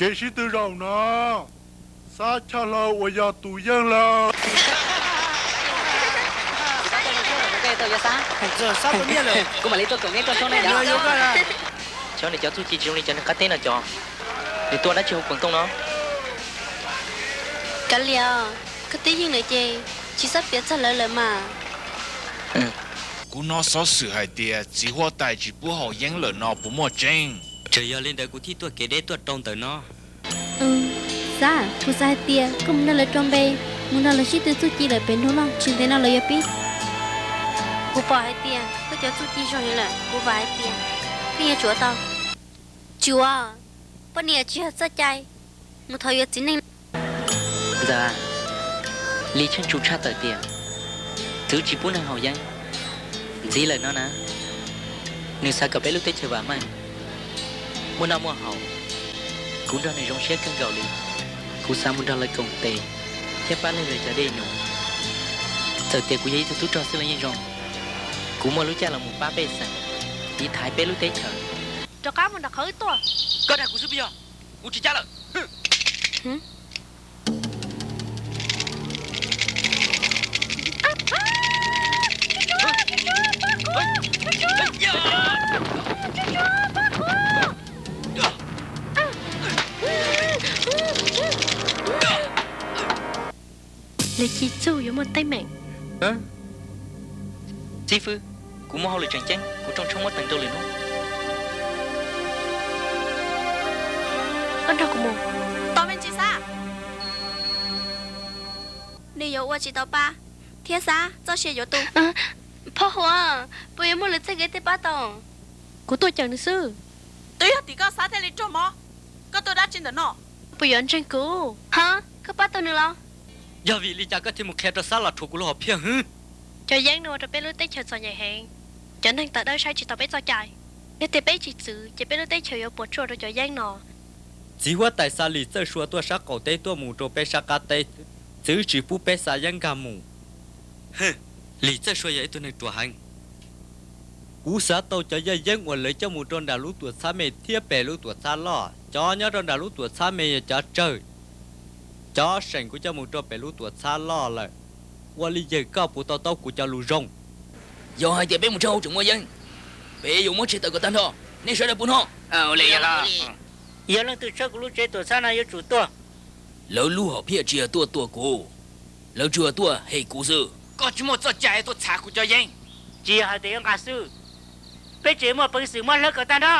Kev sib tw zaum no, Xab Chaj Hlaws uas yog tus yeej lawm. Cov niag cov txuj ci tsis zoo li cov neeg qab teb no cov. Nws tuaj dab tsi hauv koom tooj no? Kav liam, koj twb yeej lawm ces tsis txhob piav txog lawv lawm mas. Kuv hnov xov xwm hais tias txiv huab tais tsis pub haus yeeb lawm no puas muaj tseeb? Txawm yog li ntawd kuv thiaj tuaj kev deb tuaj rau ntawm no. Xab, kuv xav hais tias koj mus nrog lawv rau npe, mus nrog lawv sib tw txuj ci lawm pem hnub no tsis ntev no lawv yuav pib. Kuv pom hais tias koj cov txuj ci zoo heev lawm, kuv vam hais tias koj yuav tsum ua tau. Tsis ua, poj niam tsis yog txoj cai, mus thov yuav txiv neej. Ntxawm, Lis Tsheej Tsu tshaj tawm tias txwv tsis pub neeg haus yeeb. Ntxiv lawm no na, nws xav kom peb lub teb chaws vam meej, muaj noj muaj haus. Kuv nrog nws zoo siab kawg nkaus li. Kuv xav mus nrog lawv koom tes thiab pab leej lawv cov dej num. Txawm tias kuv yog ib tug tub rog xwb los yeej zoo. Kuv muaj lub caij los mus pab pej xeem, tiv thaiv peb lub teb chaws. Rov qab mus nram qhov wb tuaj. Koj dag kuv xwb puas yog? Kuv tsis cab lawm. Li ci txuj yuav muaj teeb meem. Xib fwb, kuv muaj hauj lwm tseem ceeb, kuv rooj tshoob muab teem rau lwm hnub. Koj nrog kuv mus. Tos me ntsis Xab. Nws yuav ua tsis tau pa, thiab Xab txoj sia yuav tu. Phauj Huab, puas yuav muaj lwm txoj kev thiaj pab tau? Kuv tuaj cawm nws xwb. Twb yog tim koj Xab thiaj li raug mob. Koj tuaj dab tsi ntawm no? Puas yuav ntseeg kuv? Ha, koj pab tau nws los? Yog vim li cas koj thiaj mus qhia rau Xab los rhuav kuv lub hom phiaj hwb? Cov yeeb no ua rau peb lub teb chaws txom nyem heev. Cov neeg tawv dawb saib tsis taus peb txoj cai. Yog tias peb tsis txwv ces peb lub teb chaws yuav puas tsuaj rau cov yeeb no. Txiv huab tais xa Lis Txawj Sua tuaj sab qaum teb tuaj mus rau peb sab qab teb, txwv tsis pub peb xa yeeb nkag mus. Lis Txawj Sua yog ib tug neeg ruam heev. Kuv xav tau cov yaj yeeb uas lawv coj mus rau nram lub tuam txhab me thiab pem lub tuam txhab loj. Cov nyob rau nram lub tuam txhab me yog cov tsawg. Cov seem kuv coj mus rau pem lub tuam txhab loj lawm. Ua li yawg koj puas to taub kuv cov lus zoo? Yog hais tias peb mus tshawb hauv tseem muaj yeeb, peb yuav muab tshem tawm kom tag nrho. Nej sawv daws puas hnov? Yog leej twg tshawb kuv lub tsev tuam txhab no yuav tsum tuag. Lawv lub hom phiaj tsis yog tuaj tua kuv, lawv tsuas yog tuaj hem kuv xwb. Koj tsis muaj txoj cai tuaj txhav kuv cov yeeb. Tsis yog hais tias yuav nqa xwb, peb tseem muaj peev xwm muab hlawv kom tag nrho.